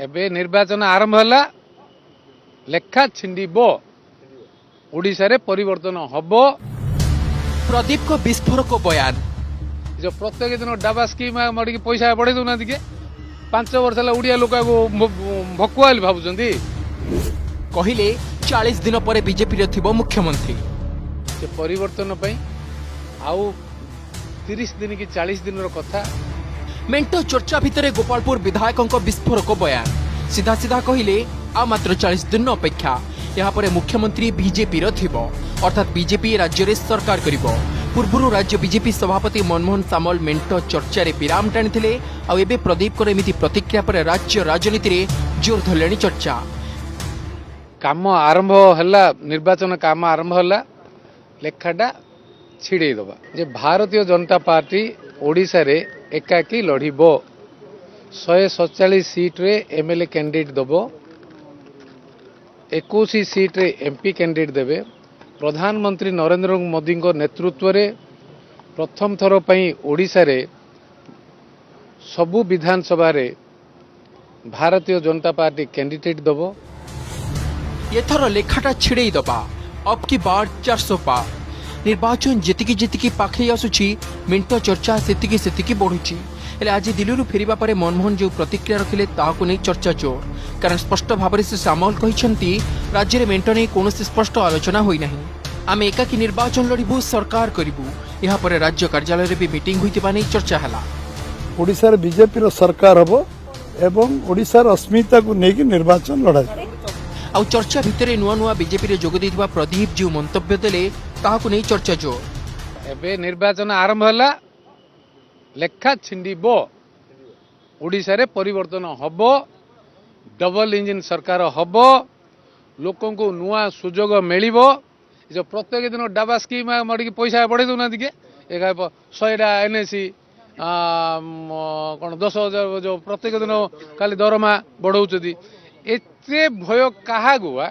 ଏବେ ନିର୍ବାଚନ ଆରମ୍ଭ ହେଲା, ଲେଖା ଛିଣ୍ଡିବ, ଓଡ଼ିଶାରେ ପରିବର୍ତ୍ତନ ହବ। ପ୍ରଦୀପଙ୍କ ବିସ୍ଫୋରକ ବୟାନ। ଯୋଉ ପ୍ରତ୍ୟେକ ଦିନ ଡାବା ସ୍କିମ୍ ମଡ଼ିକି ପଇସା ବଢେଇ ଦଉନାହାନ୍ତି କି? 5 ବର୍ଷ ହେଲା ଓଡ଼ିଆ ଲୋକ ଭକୁଆ ବୋଲି ଭାବୁଛନ୍ତି। କହିଲେ, 40 ଦିନ ପରେ ବିଜେପିର ଥିବ ମୁଖ୍ୟମନ୍ତ୍ରୀ। ସେ ପରିବର୍ତ୍ତନ ପାଇଁ ଆଉ 30 ଦିନ କି 40 ଦିନର କଥା। ମେଣ୍ଟ ଚର୍ଚ୍ଚା ଭିତରେ ଗୋପାଳପୁର ବିଧାୟକଙ୍କ ବିସ୍ଫୋରକ ବୟାନ। ସିଧା ସିଧା କହିଲେ, ଆଉ ମାତ୍ର 40 ଦିନ ଅପେକ୍ଷା, ଏହାପରେ ମୁଖ୍ୟମନ୍ତ୍ରୀ ବିଜେପିର ଥିବ, ଅର୍ଥାତ୍ ବିଜେପି ରାଜ୍ୟରେ ସରକାର କରିବ। ପୂର୍ବରୁ ରାଜ୍ୟ ବିଜେପି ସଭାପତି ମନମୋହନ ସାମଲ ମେଣ୍ଟ ଚର୍ଚ୍ଚାରେ ବିରାମ ଟାଣିଥିଲେ। ଆଉ ଏବେ ପ୍ରଦୀପଙ୍କର ଏମିତି ପ୍ରତିକ୍ରିୟା ପରେ ରାଜ୍ୟ ରାଜନୀତିରେ ଜୋର ଧରିଲାଣି ଚର୍ଚ୍ଚା। କାମ ଆରମ୍ଭ ହେଲା, ନିର୍ବାଚନ କାମ ଆରମ୍ଭ ହେଲା, ଲେଖାଟା ଛିଡ଼େଇ ଦେବା ଯେ ଭାରତୀୟ ଜନତା ପାର୍ଟି ଓଡ଼ିଶାରେ ଏକାକୀ ଲଢ଼ିବ, 147 ସିଟ୍ରେ ଏମ୍ଏଲ୍ଏ କ୍ୟାଣ୍ଡିଡେଟ୍ ଦେବ, 21 ସିଟ୍ରେ ଏମ୍ପି କ୍ୟାଣ୍ଡିଡେଟ୍ ଦେବେ। ପ୍ରଧାନମନ୍ତ୍ରୀ ନରେନ୍ଦ୍ର ମୋଦିଙ୍କ ନେତୃତ୍ୱରେ ପ୍ରଥମ ଥର ପାଇଁ ଓଡ଼ିଶାରେ ସବୁ ବିଧାନସଭାରେ ଭାରତୀୟ ଜନତା ପାର୍ଟି କ୍ୟାଣ୍ଡିଡେଟ୍ ଦେବ। ଏଥର ଲେଖାଟା ଛିଡ଼େଇ ଦବା, ଅବ୍ କି ବାର 400 ପାର। ନିର୍ବାଚନ ଯେତିକି ଯେତିକି ପାଖେଇ ଆସୁଛି, ମେଣ୍ଟ ଚର୍ଚ୍ଚା ସେତିକି ସେତିକି ବଢୁଛି। ହେଲେ ଆଜି ଦିଲ୍ଲୀରୁ ଫେରିବା ପରେ ମନମୋହନ ଯେଉଁ ପ୍ରତିକ୍ରିୟା ରଖିଲେ, ତାହାକୁ ନେଇ ଚର୍ଚ୍ଚା ଜୋର। କାରଣ ସ୍ପଷ୍ଟ ଭାବରେ ଶ୍ରୀ ସାମଲ କହିଛନ୍ତି, ରାଜ୍ୟରେ ମେଣ୍ଟ ନେଇ କୌଣସି ସ୍ପଷ୍ଟ ଆଲୋଚନା ହୋଇନାହିଁ। ଆମେ ଏକାକୀ ନିର୍ବାଚନ ଲଢ଼ିବୁ, ସରକାର କରିବୁ। ଏହାପରେ ରାଜ୍ୟ କାର୍ଯ୍ୟାଳୟରେ ବି ମିଟିଂ ହୋଇଥିବା ନେଇ ଚର୍ଚ୍ଚା ହେଲା। ଓଡ଼ିଶାରେ ବିଜେପିର ସରକାର ହେବ ଏବଂ ଓଡ଼ିଶାର ଅସ୍ମିତାକୁ ନେଇକି ନିର୍ବାଚନ ଲଢ଼ାଯିବ। ଆଉ ଚର୍ଚ୍ଚା ଭିତରେ ନୂଆ ନୂଆ ବିଜେପିରେ ଯୋଗ ଦେଇଥିବା ପ୍ରଦୀପ ଯେଉଁ ମନ୍ତବ୍ୟ ଦେଲେ, ତାହାକୁ ନେଇ ଚର୍ଚ୍ଚା ଜୋର। ଏବେ ନିର୍ବାଚନ ଆରମ୍ଭ ହେଲା, ଲେଖା ଛିଣ୍ଡିବ, ଓଡ଼ିଶାରେ ପରିବର୍ତ୍ତନ ହବ, ଡବଲ ଇଞ୍ଜିନ୍ ସରକାର ହବ, ଲୋକଙ୍କୁ ନୂଆ ସୁଯୋଗ ମିଳିବ। ଏ ଯୋଉ ପ୍ରତ୍ୟେକ ଦିନ ଡାବା ସ୍କିମ୍ ମଡ଼ିକି ପଇସା ବଢେଇ ଦଉନାହାନ୍ତି କି? 100ଟା ଏନ୍ଏସି କ'ଣ 10,000, ଯୋଉ ପ୍ରତ୍ୟେକ ଦିନ ଖାଲି ଦରମା ବଢଉଛନ୍ତି। ଏତେ ଭୟ କାହାକୁ ବା?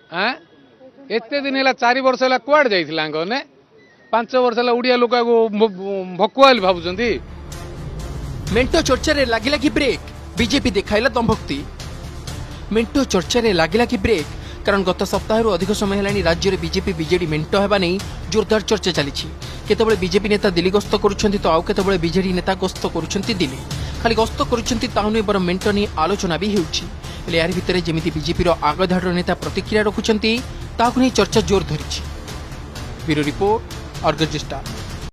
ଆଁ ଏତେ ଦିନ ହେଲା, 4 ବର୍ଷ ହେଲା କୁଆଡ଼େ ଯାଇଥିଲା ଆଙ୍କମାନେ? 5 ବର୍ଷ ହେଲା ଓଡ଼ିଆ ଲୋକ ଭକୁଆ ବୋଲି ଭାବୁଛନ୍ତି। ମେଣ୍ଟ ଚର୍ଚ୍ଚାରେ ଲାଗିଲା କି ବ୍ରେକ୍? ବିଜେପି ଦେଖାଇଲା ଦମ୍ଭୋକ୍ତି। ମେଣ୍ଟ ଚର୍ଚ୍ଚାରେ ଲାଗିଲା କି ବ୍ରେକ୍? କାରଣ ଗତ ସପ୍ତାହରୁ ଅଧିକ ସମୟ ହେଲାଣି ରାଜ୍ୟରେ ବିଜେପି ବିଜେଡି ମେଣ୍ଟ ହେବା ନେଇ ଜୋରଦାର ଚର୍ଚ୍ଚା ଚାଲିଛି। କେତେବେଳେ ବିଜେପି ନେତା ଦିଲ୍ଲୀ ଗସ୍ତ କରୁଛନ୍ତି ତ ଆଉ କେତେବେଳେ ବିଜେଡି ନେତା ଗସ୍ତ କରୁଛନ୍ତି ଦିଲ୍ଲୀ। ଖାଲି ଗସ୍ତ କରୁଛନ୍ତି ତାହା ନୁହେଁ, ବରଂ ମେଣ୍ଟ ନେଇ ଆଲୋଚନା ବି ହେଉଛି। ହେଲେ ଏହାରି ଭିତରେ ଯେମିତି ବିଜେପିର ଆଗଧାଡ଼ିର ନେତା ପ୍ରତିକ୍ରିୟା ରଖୁଛନ୍ତି, ତାହାକୁ ନେଇ ଚର୍ଚ୍ଚା ଜୋର ଧରିଛି। Bureau report, Argus star.